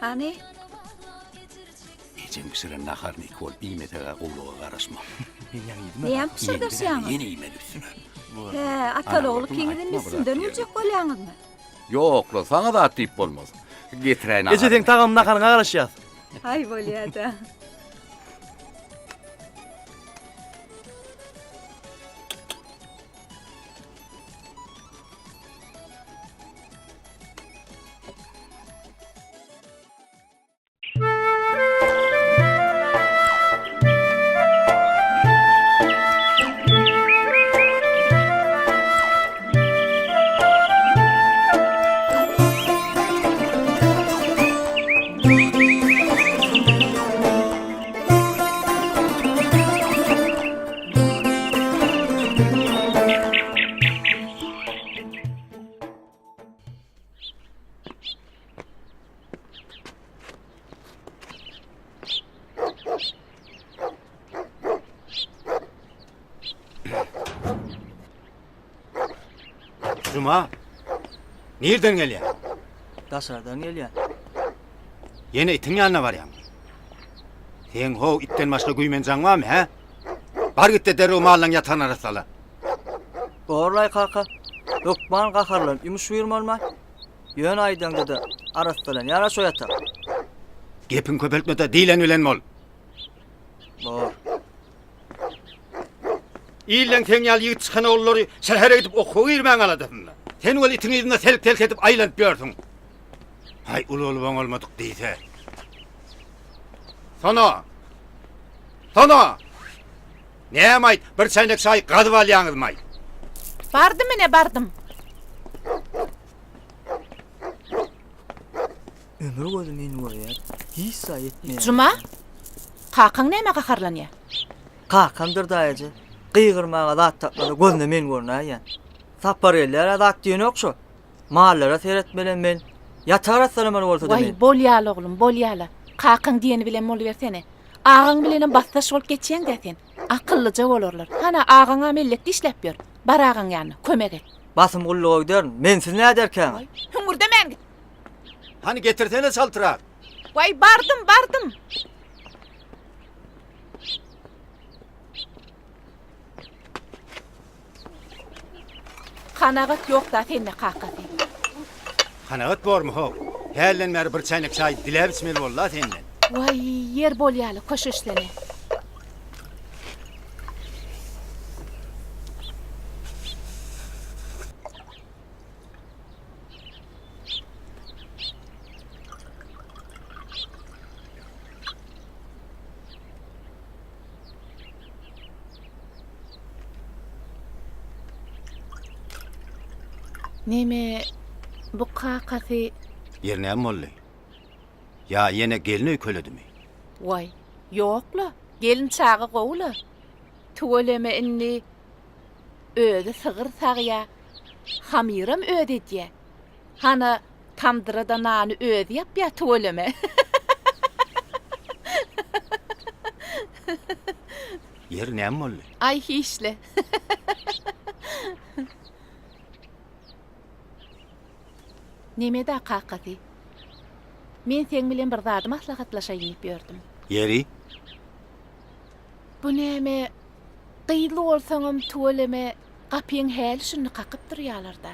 Hany? Ejeň bişiren naharyny iki bolup iýmeseg-ä gowulyga garaşma. Men ýaňy iýdim. Näme pyşyrdaşýaňyz? Ýene iýmeli üstüne. Hä, ataly-ogul ikiňiz indi üstümden güljek bolýaňyzmy? Ýok-la, saňa zat diýip bolmaz. Getiräý naharyny. Eje, seň tagamly naharyňa garaşýas. Aý, bolýa-da. Juma, nirden gelýäň? Daşardan gelýän. Ýene itiň ýanyna barýaňmy? Seň ho itden başga güýmenjaň barmy, hä? Bar git-de derrew mallaň ýatagyny arassala. Dogry-laý kaka. Hökman gaharlanyp ýumuş buýurmalymaý? Ýöne aýdaňda-da arassalanýar-a şo ýatak. Gepiňi köpeltme-de diýlen bilen bol. Bor. Ilden seň ýaly ýigit çykan ogullary şähere gidip okuwa girmäň aladasynda. Sen weli itiň yzynda selk-selk edip aýlanyp ýörsüň. Haý, uly bolup oňalmadyk diýse. Sona! Sona! Näme-aýt, bir çäýnek çaý gazyp alýaňyzmaý? Bardym ine, bardym. Ömür gözi meni görýär. Hiç zat etmeýär. Juma, kakaň nämä gaharlanýar? Kakamdyr daýaja. Gygyrmaga zat tapmasa gözüne men görünäýýän. Sapar gelýär-ä zat diýenok şo. Mallara seretmelem men. Ýatak arassalamaly bolsa-da Waý, men. bolýa-la oglum, bolýa-la. Kakaň diýeni bilen bolubersene. Agaň bilenem basdaş bolup geçýäň-dä sen. Akyllyja bolarlar. Hana, agaň-a mellekde işläp ýör. Bar agaň ýanyna, kömek et. Basym gulluga giderin. Mensiz näderkäň? Waý, hüňürdemän git. Hany getirsene çaltrak. Waý, bardym, bardym. Kanagat ýok-da sende kakasy. Kanagat bormy how? Hälden bäri bir çäýnek çaý diläp içmeli boldy-a senden. Waý, ýer bolýaly, köşeşsene. Neme bu kakasy? Ýeri näme boldy? Ýa ýene gelin öýkeledimi? Waý, ýok-la, gelin çaga gowy-la. Tüweleme indi özi sygyr sagýa, hamyram özi edýä. Hana, tamdyra-da nany özi ýapýa tüweleme. Ýeri näme boldy? Aý hiçle. Nemeda kakasy? Men seň bilen bir zady maslahatlaşaýyn diýip ýördüm. Ýeri? Bu näme, gyzly bolsaňam tüweleme gapyň häli-şindi kakyp durýalar-da.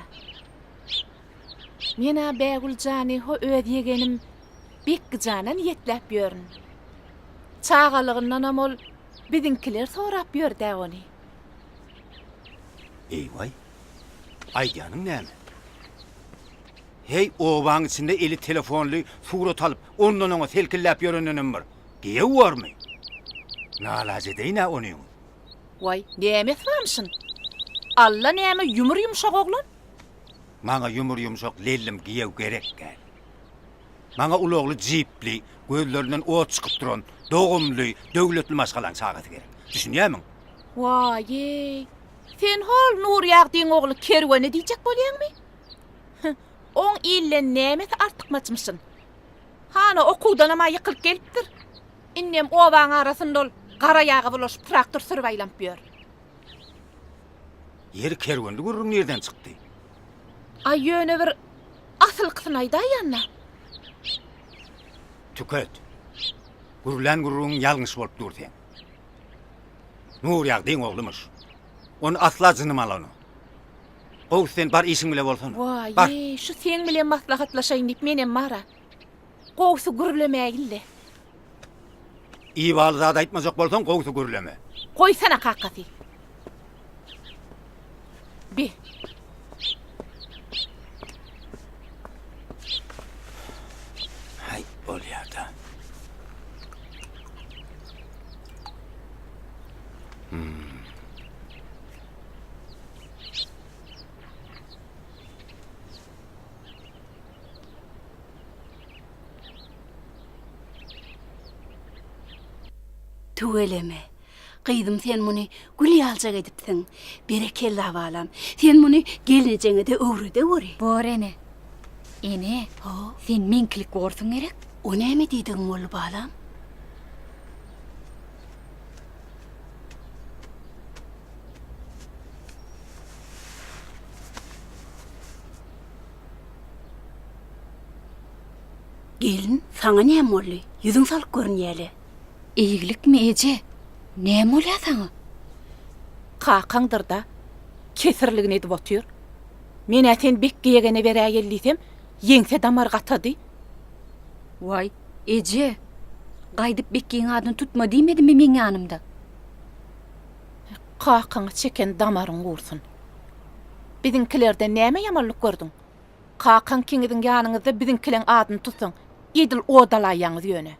Men-ä Bägül jany ho öz ýegenim Bekgi jana niýetläp ýörün. Çagalygyndanam ol biziňkiler sorap ýör-dä ony. Eý-waý, aýdýanyň näme? Heý, obaň içinde eli telefonly surat alyp, ondan-oňa selkilläp ýörendenem bir giýew bormy? Nalaç edeýin-ä onyňy. Waý, nämesi barmyşyn? Alla näme ýumur-ýumşak oglan? Maňa ýumur-ýumşak lellim giýew gerek däl. Maňa ulagly jipli, gözlerinden ot çykyp duran, dogumly, döwletli maşgalaň çagasy gerek. Düşünýärmiň? Waý-eý, sen hol Nurýagdyň ogly Kerwene diýjek bolýaňmy? Hü, oň ilden nämesi artykmaçmyşyn? Hana okuwdanam-a ýykylyp gelipdir. Indem obaň arasynda ol gara ýaga bulaşyp traktor sürüp aýlanyp ýör. Ýeri kerwenli gürrüň nirden çykdy? Aý ýöne bir asylkysyny aýdaýanda. Tüket. Gürlän gürrüňiň ýalňyş bolup dur seň. Nurýagdyň oglumyş. Ony asla jynym alanok. Gowusy sen bar işiň bile bolsana. Bar. Waý, şu seň bilen maslahatlaşaýyn diýip menem bar-a. Gowusy gürlemäýin-le. Ibaly zat aýtmajak bolsaň gowusy gürleme. Goýsana kakasy. Be. Haý, bolýar-da. Hmm. Tüweleme. Gyzym sen muny gül ýaljak edipsiň. Berekella balam. Sen muny gelnejeňede öwredeweri. Bor ene. Ene, sen meňkilik borsuň gerek? O näme diýdigiň boldy balam? Gelin, saňa näme boldy? Ýüzüň salyk görünýä-le. Eýgilikmi, eje? Näme bolýa saňa? Kakaňdyr-da, kesirligini edip otyr. Men-ä sen Bekgi ýegene beräýeli diýsem, ýeňse damar gatady. Waý, eje, gaýdyp Bekgiň adyny tutma diýmedimmi meň ýanymda? Kakaňa çeken damaryň gursun. Biziňkilerden näme ýamanlyk gördüň? Kakaň ikiňiziň ýanyňyzda biziňkileň adyny tutsaň, edil odalaýýaňyz ýöne.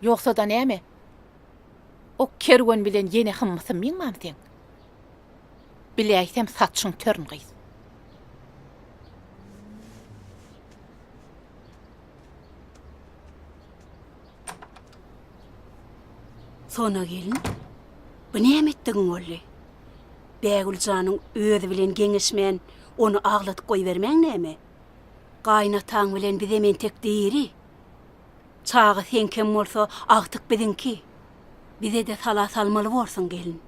Ýogsa-da näme? O kerwen bilen ýene hymmy-symmyňmam seň? Biläýsem saçyň törün gyz. Sona gelin, bu näme etdigiň boldy? Bägül janyň özi bilen geňeşmän, ony agladyp goýbermäň näme? Gaýynataň bilen bizem entek diri. Çaga seňkem bolsa, agtyk biziňki. Bize-de sala salmaly borsuň, gelin.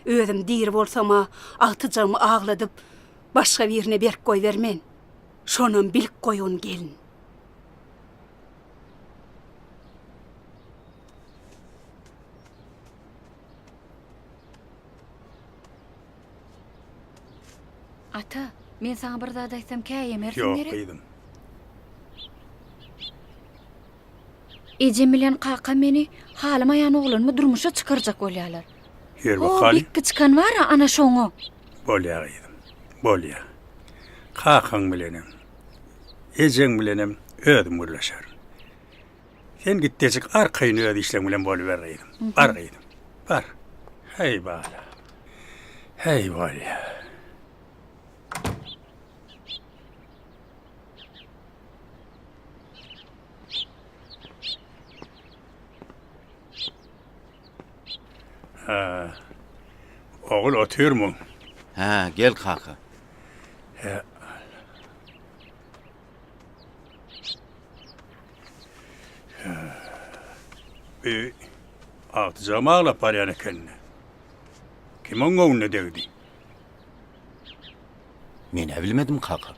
Özüm diri bolsam-a, agtyjagymy agladyp, başga birine berip goýbermen. Şonam bilip goýgun, gelin. Ata, men saňa bir zat aýtsam käýemersiň Ýok, gerek? gyzym. Ejem bilen kakam meni halamaýan oglanyma durmuşa çykarjak bolýarlar. Ýör O bakaly. Bekki çykan bar-a, ana şoňa. Bolýar, gyzym. Bolýar. Kakaň bilenem, ejeň bilenem özüm gürleşerin. Sen gitdejik arkaýyn öz işleň bilen boluber gyzym. Bar gyzym. Bar. Heý bala. Heý bolýa. Ha. Ogul otyrmyň? Hä, gel kaka. He. Bi agtyjagym aglap barýan ekeni. Kim oň göwnüne degdi? Men-ä bilmedim, kaka.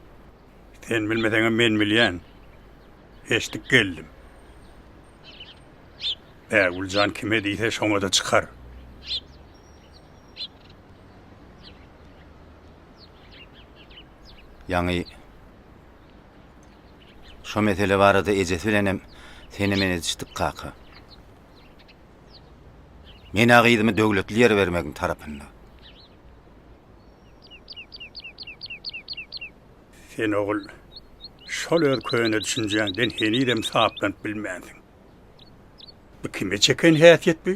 Sen bilmeseňem men bilýän. Eşidip geldim. Bägül jan kime diýse şoňa-da çykar. Ýaňy şo mesele barada ejesi bilenem sene-men edişdik, kaka. Men-ä gyzymy döwletli ýere bermegiň tarapynda. Sen ogul, şol öz köne düşünjäňden henizem saplanyp bilmänsiň. Bu kime çeken häsiýet bu?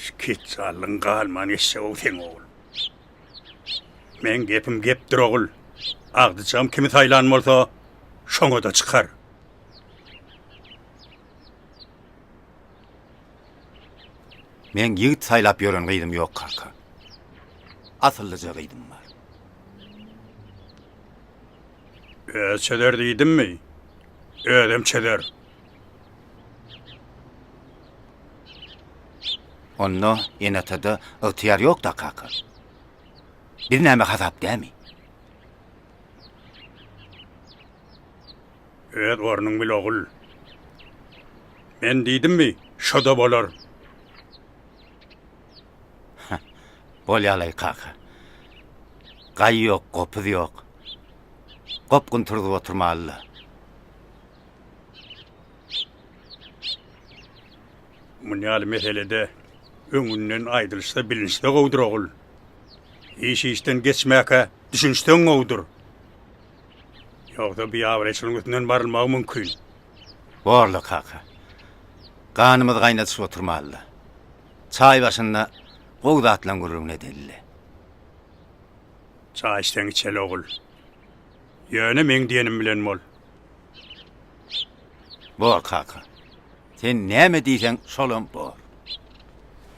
Şu ketjallygyň galman geçjeg-ow seň ogul. Meň gepim gepdir ogul. Agdyjagym kimi saýlan bolsa, şoňa-da çykar. Meň ýigit saýlap ýören gyzym ýok kaka. Asyllyja gyzym bar. Özi çözer diýdimmi? Özem çözer. Onda ene-atada ygtyýar ýok-da kaka. Biz näme hasap dämi? Öz ornuň bil ogul. Men diýdimmi, şo-da bolar. Bolýa-laý, kaka. Gaý ýok, gopuz ýok. Gopgun turzup oturmaly-la. Muny ýaly meselede öňünden aýdylyşsa, bilinişse gowudyr, ogul. Iş işden geçmäkä düşünişseň gowudyr. Ýogsa biabraýçylygyň üstünden barylmagy mümkin. Borla, kaka. Ganymyzy gaýnadyşyp oturmaly-la. Çaý başynda gowy zatlaň gürrüňini edeli-le. Çaý içseň içeli, ogul. Ýöne meň diýenim bilen bol. Bor, kaka. Sen näme diýseň, şolam bor.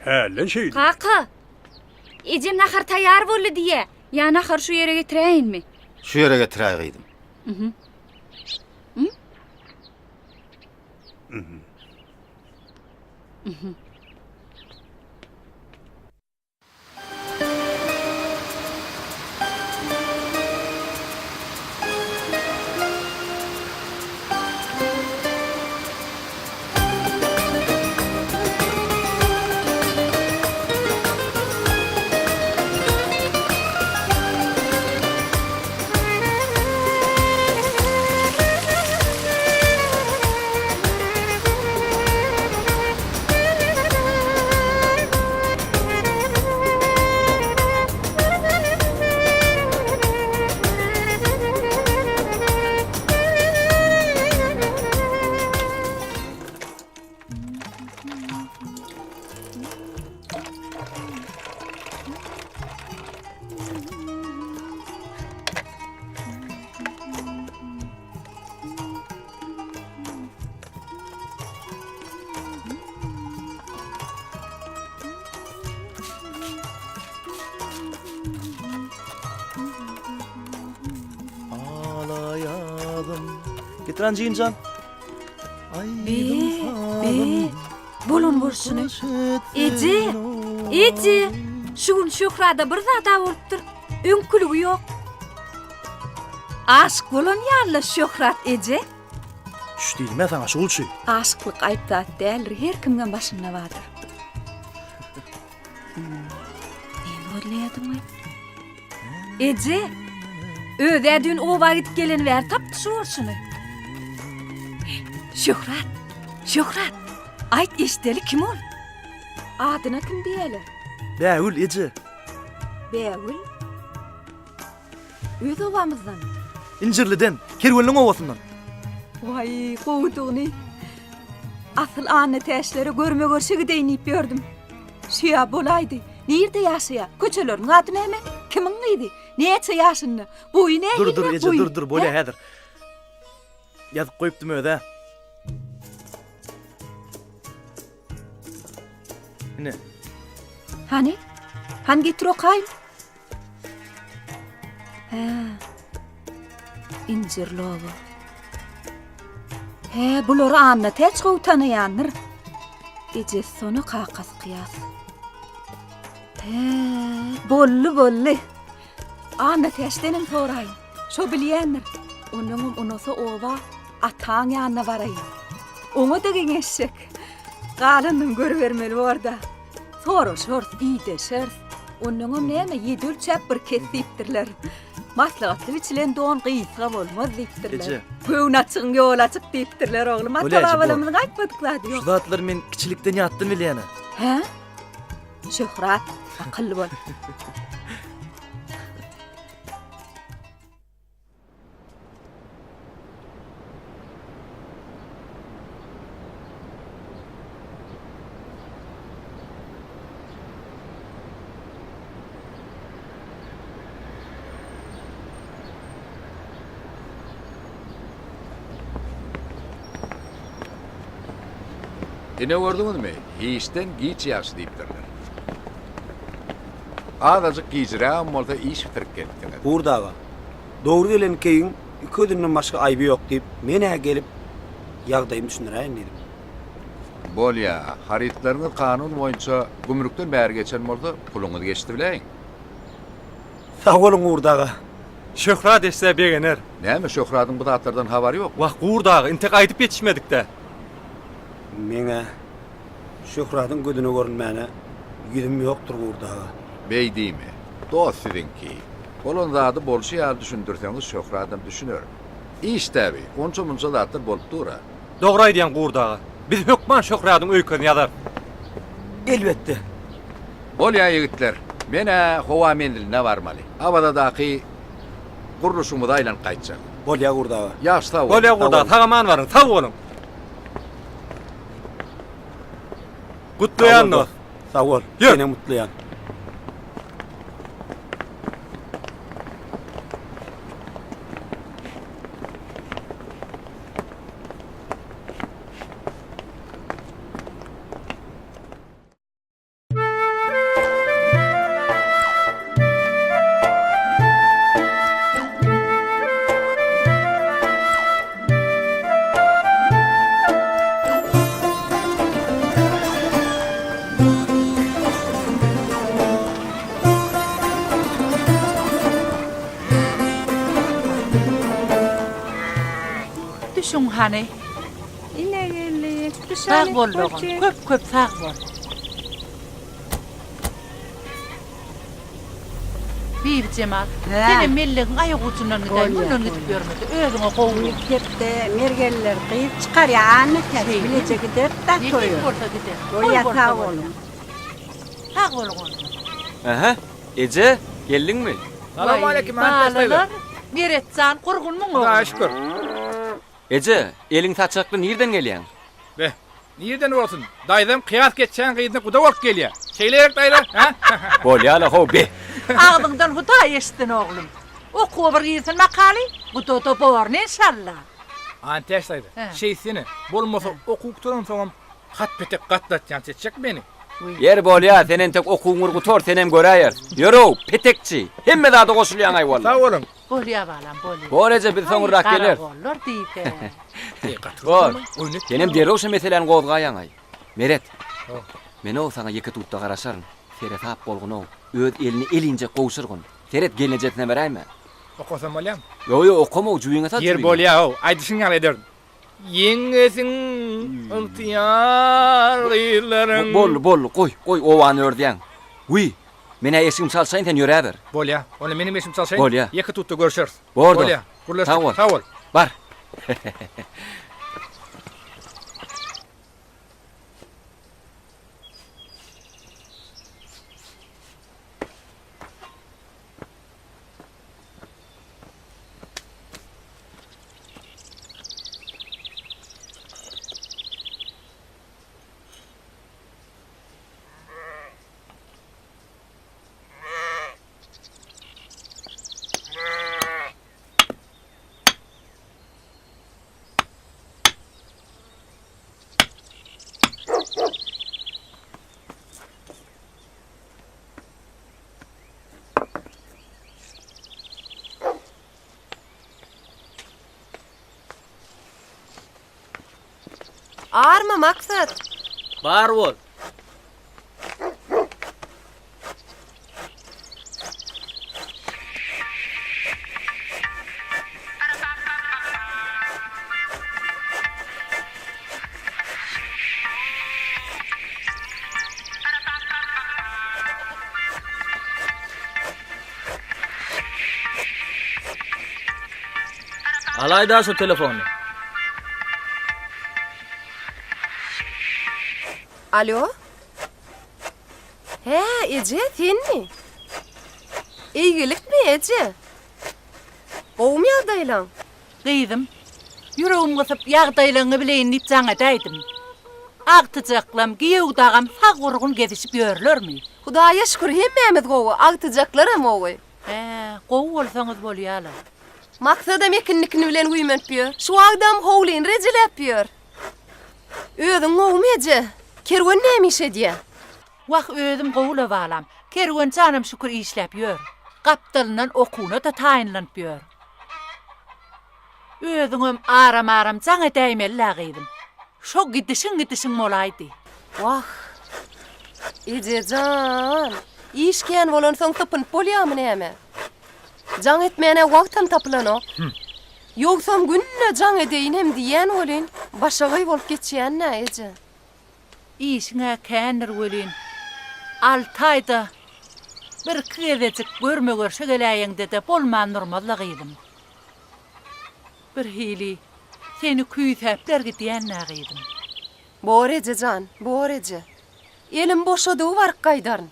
Hälden şeýdip. Kaka! Ejem nahar taýýar boldy diýýä. Ýa nahary şu ýere getiräýinmi? Şu ýere getiräý, gyzym. Alaýazym. Getir anjymjan. Be, be, bolan bolşuny. Eje, eje, şu gün Şöhrada bir zada bolupdyr. Öňküligi ýok. Aşyk bolan ýaly Şöhrat eje. Düş diýdim-ä saňa, şugulçy. Aşyklyk aýyp zat däldir, her kimiňem başynda bardyr. Näme gözleýärdiň-aý? Eje, öz-ä düýn oba gidip geleni bäri tapdy şu bolşuny. Şöhrat, Şöhrat, aýt eşideli kim ol? Adyna kim diýerler? Bägül eje. Bägül? Öz obamyzdanmy? Injirliden, Kerwenliň obasyndan. Waý, gowudygyny. Asyl Annatäçlere görme-görşe gideýin diýip ýördüm. Şüýä bolaýdy. Nirde ýaşaýar? Köçeleriniň ady näme? Kimiň gyzy? Näçe ýaşynda? Boýy nähiliräk Dur, dur, eje, boýy? dur, dur, bolýa häzir. Ýazyp goýupdym öz-ä. Ine. Hany? Hany getir okaýyn. Hä. Injirli oba. Hä, bulary Annatäç gowy tanaýandyr. Ejesi Sona, kakasy Kyýas. Hä, boldy, boldy. Annatäçdenem soraýyn. Şo bilýändir. Onnoňam unasa oba ataň ýanyna baraýyn. Oňa-da geňeşjek. Galanyny görübermeli bor-da. Soraşarys, ideşeris. Onnoňam näme, ýedi ölçäp bir kes diýipdirler. Maslahatly biçilen don gysga bolmaz diýipdirler. Eje. Göwün açygyň ýoly açyk diýipdirler oglum. Ata-babalarymyzyň aýtmadyk zady ýok. Şu zatlary men kiçilikden ýatdan bilýän-ä. Hä? Şöhrat, akylly bol. Ine gördüňizmi, hiçden giç ýagşy diýipdirler. Azajyk gijirägem bolsa iş bitirip gelipsiňiz. Gurt aga, dogry gelen keýigiň iközünden başga aýby ýok diýip, men-ä gelip, ýagdaýymy düşündiräýin diýdim. Bolýa, harytlaryňyz kanun boýunça gümrükden bäri geçen bolsa, puluňyzy geçdi biläýiň. Sag boluň Gurt aga. Şöhrat eşitse begener. Näme, Şöhradyň bu zatlardan habary ýokmy? Wah, Gurt aga, intek aýdyp ýetişmedik-dä. Meň-ä Şöhradyň gözüne görünmäne ýüzüm ýokdur Gurdy aga. Beý diýme. Dost siziňki. Bolan zady bolşy ýaly düşündirseňiz Şöhradam düşüner. Iş täbi, onça-munça zatlar bolup dur-a. Dogry aýdýaň Gurdy aga. Biz hökman Şöhradyň öýkesini ýazarys. Elbetde. Bolýa ýigitler. Men-ä howa menziline barmaly. Awazadaky gurluşygymyza aýlanyp gaýtjak. Bolýa Gurdy aga. Ýagşy sag boluň. Bolýa Gurdy aga, sag-aman baryň, sag boluň. Gutlaýan dost. Sag bol. Ýör. Senem gutlaýan. Düşüň hany. Ine geldik. Sag bol dogan, köp köp sag bol. Bibijemal, senem mellegiň aýagujundan gidäý, mundan gidip ýörmede, özüňe gowy. Mekdepde mergenler gyz çykarýar, Annatäç bileje gideris-dä toýa. Nesip bolsa gideris. Bolýa, sag boluň. Sag boluň onda. Ähä, eje, geldiňmi? Salam aleýkum, balalar. Meretjan, gurgunmyň oglum? Hudaýa şükür. Eje, eliň saçakly nirden gelýäň? Beh, nirden bolsun, daýzam Kyýas geçýän gyzyna guda bolup gelýär. Şeýle gerek daýza, hä? Bolýa-la, how, beh! Agzyňdan Hudaý eşitsin, oglum. Okuwa bir girsin bakaly, guda-da borun enşalla. Antäç daýza, şeýtsene, bolmasa okuw gutaransoňam hat-petek gatlatýança etjek meni. Ýeri bolýa, sen entek okuwyňy bir gutar, senem göräýeris. Ýör-ow, petekçi! Hemme zada goşulýaň-aý walla. Sag boluň. Bolýa balam, bolýa. Bor eje, biz soňurrak geleris. Garagollar diýse. Bor. Senem derrew şo meseläni gozgaýaň-aý. Meret. Men-ow saňa ýeke tutda garaşaryn. Seresap bolgun-ow. Öz elini elinjek gowşurgyn. Seret, gelnejesine beräýme. Okasam bolýamy? Ýok, ýok, okama-ow, jübiňe sal, Ýer jübiňe. bolýa-ow, aýdyşyň ýaly ederin. Ýeňňesiň ygtyýar gyzlaryň. Boldy, boldy, goý, goý, obany ördýäň. Wiý, men-ä eşigimi çalşaýyn, sen ýöräber. Bolýa, onda menem eşigimi çalşaýyn. Bolýa. Ýeke tutda görşeris. Bor dost. Bolýa, gürleşdik. Sag bol. Sag bol. Bar. Army Maksat? Bar bol. Alaýda şu telefony. Alo? Hä, eje, senmi? Eýgilikmi, eje? Gowumy ýagdaýlaň? Gyzym, ýüregim gysyp, ýagdaýlaryňy bileýin diýip jaň edäýdim. Agtyjaklam, giýew dagam sag-gurgun gezişip ýörlermi? Hudaýa şükür, hemmämiz gowy, agtyjaklaram gowy. Hä, gowy bolsaňyz bolýa-la. Maksadam ekinlikini bilen güýmenip ýör. Şu wagtam howlyny rejeläp ýör. Özüň gowumy, eje? Kerwen näme iş edýä? Wah, özüm gowy-la, balam. Kerwen janam şükür işläp ýör. Gapdalyndan okuwyna-da taýynlanyp ýör. Özüňem aram-aram jaň edäýmeli-lä, gyzym. Şo gidişiň-gidişiň bolaýdy. Wah, eje jan, iş kän bolansoň sypynyp bolýarmy näme? Jaň etmäne wagtam tapylanok. Ýogsam günde jaň edeýin hem diýýän welin, başagaý bolup geçýän-dä, eje. Işiň-ä kändir welin, alty aýda birki gezejik görme-görşe geläýeňde-de bolman durmaz-la gyzym. Birhili seni küýsäpler gidýän-dä gyzym. Bor eje jan, bor eje. Elim boşadygy baryp gaýdaryn.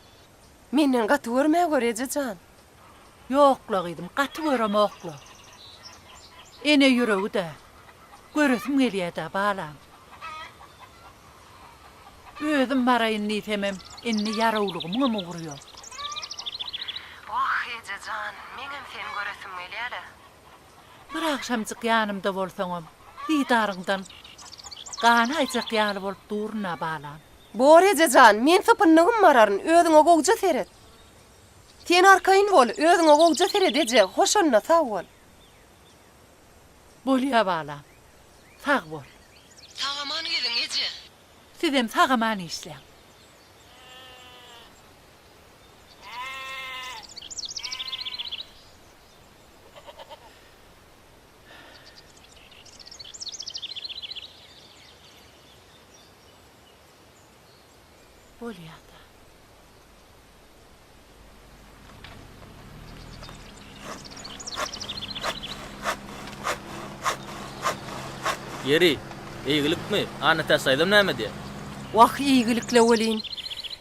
Menden gaty görmäwer eje jan. Ýok-la gyzym, gaty göremok-la. Ene ýüregi-dä. Göresim gelýä-dä, balam. Özüm baraýyn diýsemem, indi ýarawlygymyňam ugry ýok. Wah, eje jan, meňem seni göresim gelýä-le. Bir agşamjyk ýanymda bolsaňam, didaryňdan ganaýjak ýaly bolup durun-a, balam. Bor, eje jan, men sypyndygym bararyn, özüňe gowja seret. Sen arkaýyn bol, özüňe gowja seret, eje, hoş onda, sag bol. Bolýa, balam, sag bol. Sag-aman geliň, eje. Sizem sag-aman işläň. Bolýa-da. Ýeri, eýgilikmi? Annatäç daýzam näme diýýär? Wah, eýgilik-le welin,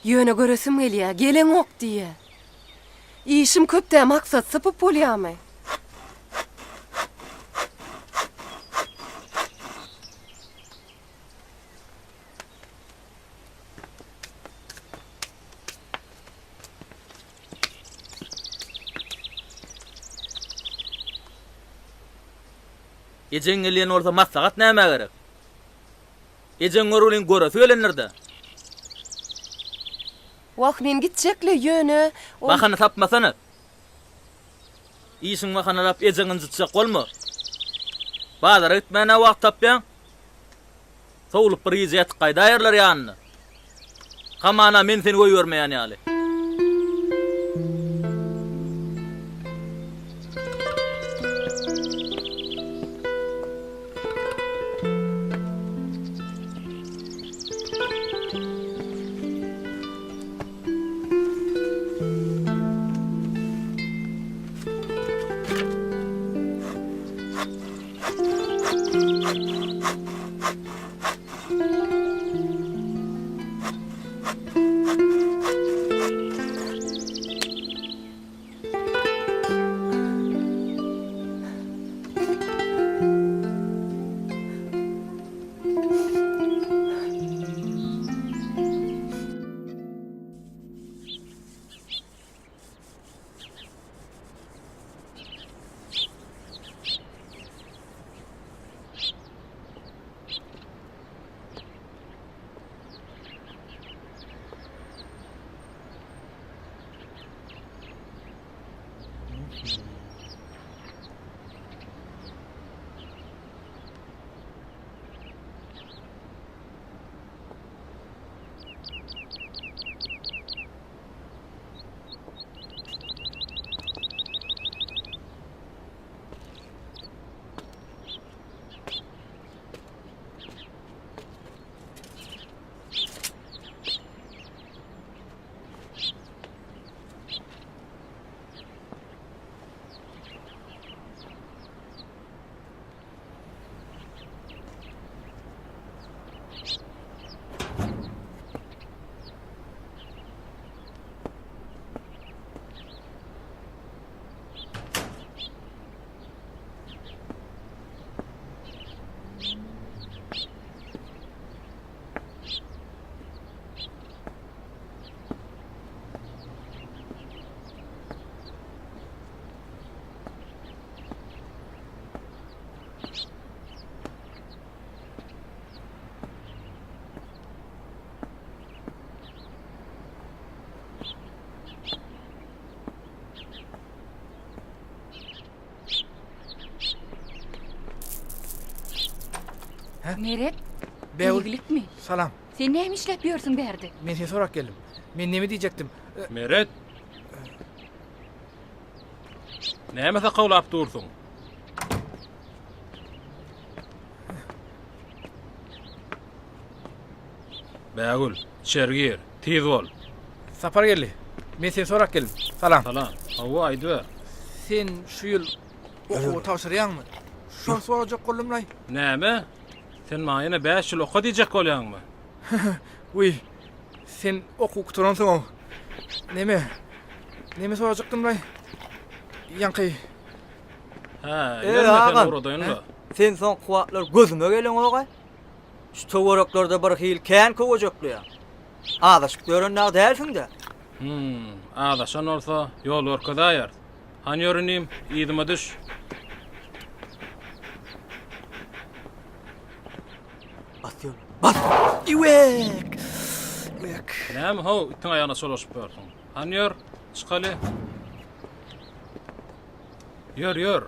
ýöne göresim gelýä, geleňok diýýä. Işim köp-dä, Maksat, sypyp bolýamy? Ejeň gelýän bolsa maslahat nämä gerek? Ejeň görgüliň göresi gelendir-dä. Wah, men gitjek-le, ýöne ol. Bahana tapmasana. Işiň bahanalap ejeňi ynjytjak bolma. Bazara gitmäne wagt tapýaň. Sowlup bir gije ýatyp gaýdaýarlar ýanynda. Hamana men seni goýbermeýän ýaly. Meret, Bägül, eýgilikmi? Salam. Sen näme işläp ýörsüň bärde? Men seni sorap geldim. Men neme diýjekdim? Meret! Näme sakawlap dursuň? Bägül, içeri gir. Tiz bol. Sapar geldi. Men seni sorap geldim. Salam. Salam. Hawa, aýdyber. Sen şu ýyl okuwy tabşyrýaňmy? Şony sorajak boldum-laý. Näme? Sen maňa ýene bäş ýyl oka diýjek bolýaňmy? Wiý, sen okuw gutaransoň-ow. Neme? Neme sorajakdym-laý? Ýaňky. Hä, Eý, ýörme sen agam. ugradaýyn-la. Sen soňky wagtlar gözüme geleňog-aý. Şu töwereklerde bir hili kän köwejekleýäň. Azaşyp ýören dagy dälsiň-dä? Hum, azaşan bolsa, ýol görkezäýeris. Hany ýör inim, yzyma düş. Bas ýol, bas! Iwek! Iwek! Näme how, itiň aýagyna çolaşyp ýörsüň? Hany ýör, çykaly. Ýör, ýör.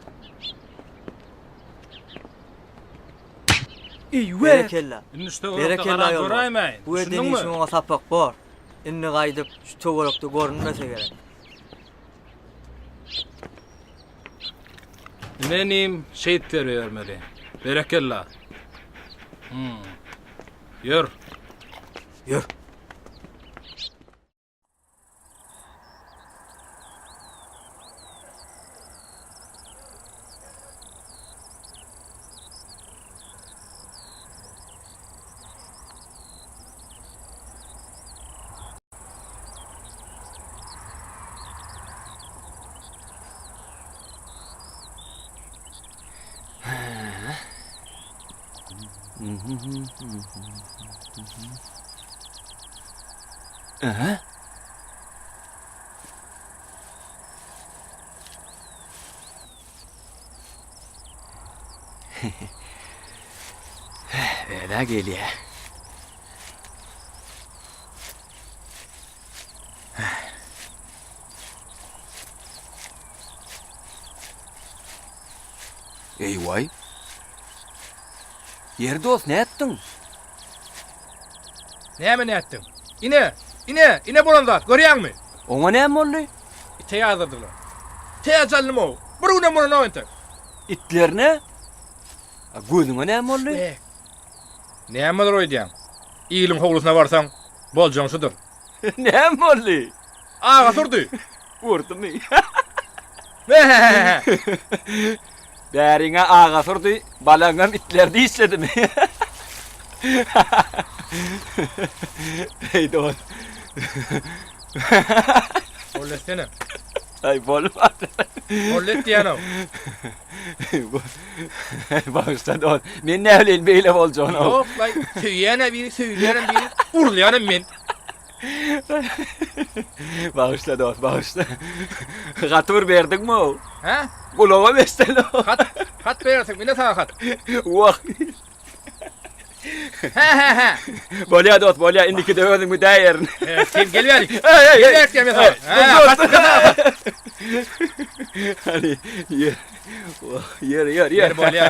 Berekella. Indi şu töwerekde Berekella garan ýoldaş. göräýmäýin. Bu eden Düşündiňmi? işiň oňa sapak bor. Indi gaýdyp şu töwerekde görünmese gerek. Ine inim, şeýdip terbiýe bermeli. Berekella. Hmm. Ýör. Ýör. Aha. Öz-ä gelýä. Eý-waý. Ýeri dost, nätdiň? Näme nätdiň? Ine, ine, ine bolan zat, görýäňmi? Oňa näme boldy? Ite ýazdyrdylar. Täç aldym-ow. Bir günem bolanok entek. Itlerine? A gözüňe näme boldy? Be. Näme bolar öýdýäň? Iliň howlusyna barsaň, boljagyň şudur. Näme boldy? Agasy urdy. Urdumy? Bäriňe agasy urdy, balaňam itler dişledimi? Eý dost. Bol etsene. Aý bolmady. Bol et diýýän-ow. Bagyşla dost. Men näbileýin beýle boljagyny. Ýok, laý, söýýän-ä biri, söýülýänem biri, urulýanam men. Bagyşla dost, bagyşla. Gaty bir berdiňmi-ow? Hä? Gulaga beşdeli-ow. Hat, hat berersiň, ine saňa hat. Wah. Hä, hä, hä. Bolýa dost, bolýa, indikide özüň müdäýerin. Sen gel bärik. Eý, eý, Gel bärik diýýän men saňa. Hä, hat, hat. Hany, ýör. Wah, ýör, ýör, ýör. Ýer bolýa.